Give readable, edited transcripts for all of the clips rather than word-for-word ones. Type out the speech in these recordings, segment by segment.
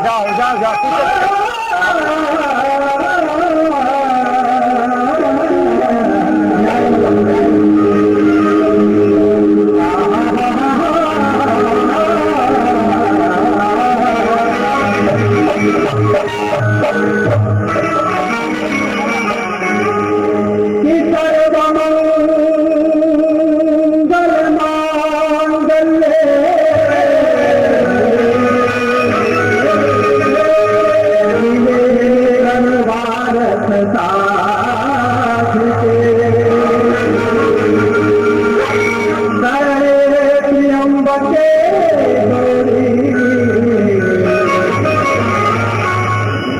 जाओ जाओ जाओ पीछे। कि सर्वमंगल मांगल्ये शिवे सर्वार्थ साधिके शरणे त्र्यंबके गौरी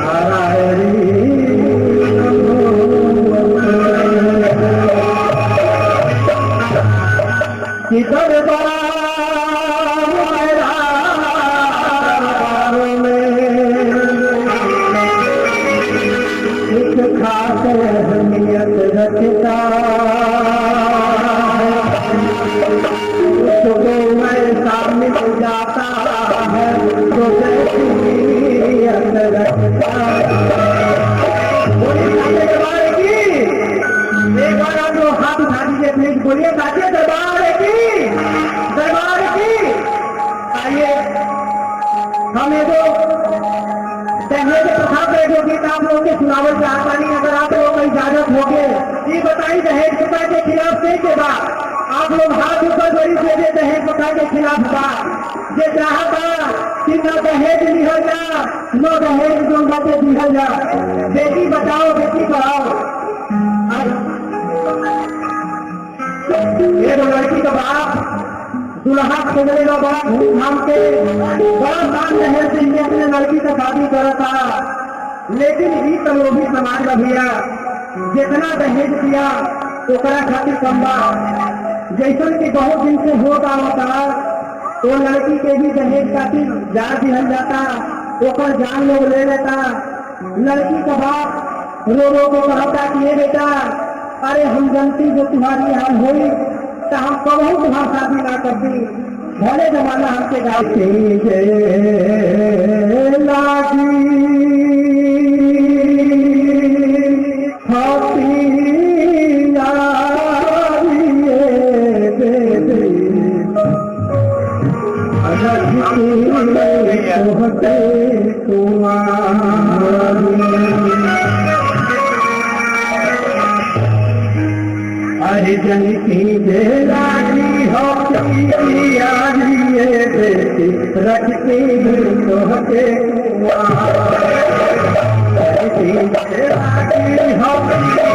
नारायणी नमोस्तुते। कि दरबार में एक खास अहमियत रखता है, उसको ऐसा मिल जाता है तो जैसियत रखता है। बोलिए साचे दरबार की। एक बार आप लोग हाथ उठा दीजिए प्लीज। बोलिए साचे दरबार की, दरबार की। आइए हम एगो दहेज प्रथा पे एगो गीत आप लोगों के सुनावल चाहतानी। अगर आप लोग इजाजत होगे ये बताई दहेज प्रथा के खिलाफ से के बाद आप लोग हाथ ऊपर करी दे दे दहेज प्रथा के खिलाफ बात जे चाहता कि न दहेज लिहल जा न दहेज गंगा के दिहल जा। बेटी बचाओ बेटी पढ़ाओ। एगो लड़की का बाप दुल्हा खोजने ला बड़ा धूमधाम के बड़ा दान दहेज से ही अपने लड़की का शादी करता, लेकिन ई तो लोभी समाज बा भैया, जितना दहेज दिया ओकरा खातिर कम बा। जैसन कि बहुत दिन से होता होता तो लड़की के भी दहेज खातिर जा दिहल जाता, ओकर जान लोग ले लेता। लड़की का बाप रो रो के कहता कि ये बेटा, अरे हम जानती जो तुम्हारी हाल हुई तो हम कबहू तुम्हार शादी ना करती, भले जमाना हमसे गाय लागी हरिजन की जे लागी हो यारी बेटी रखती तोहके लागी हो रखती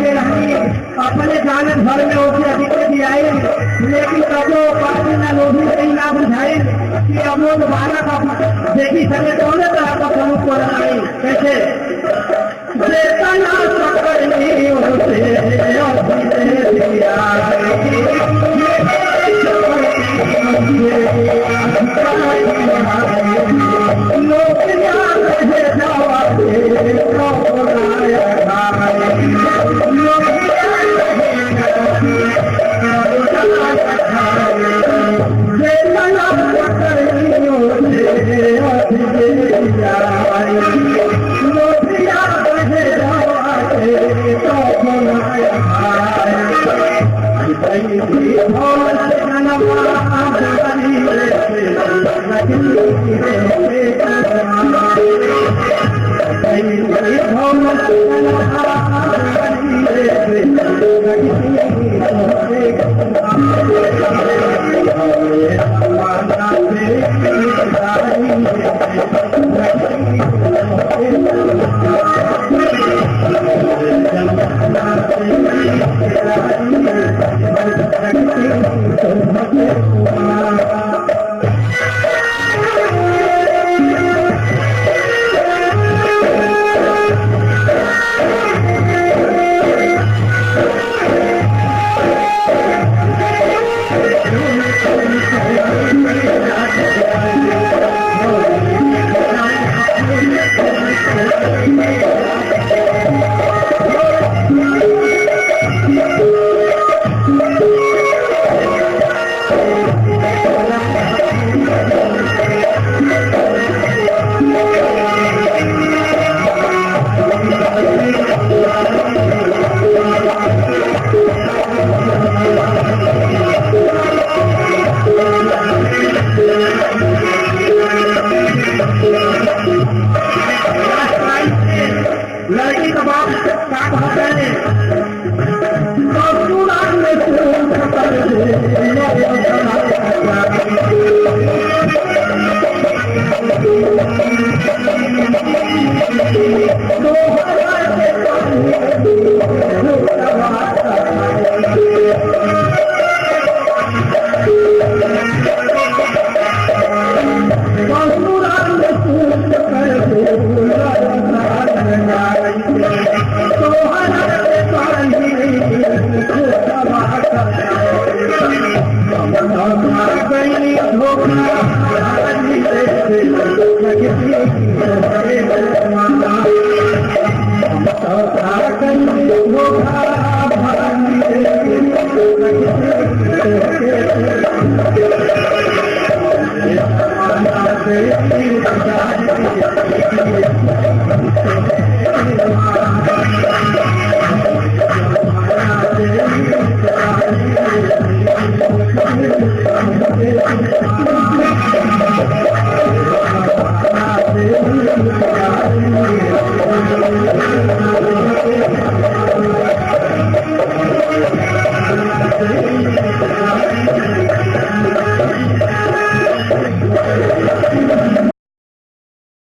अपने जानन भर में होके अधिक दियाई, लेकिन कबो पानी ना लोभी कहीं ना बुझाई कि अमोल बालक देखी सके कौन तरह का प्रमुख को लगाई कैसे चेतना सकली उसे लड़की का बाप का कहते हैं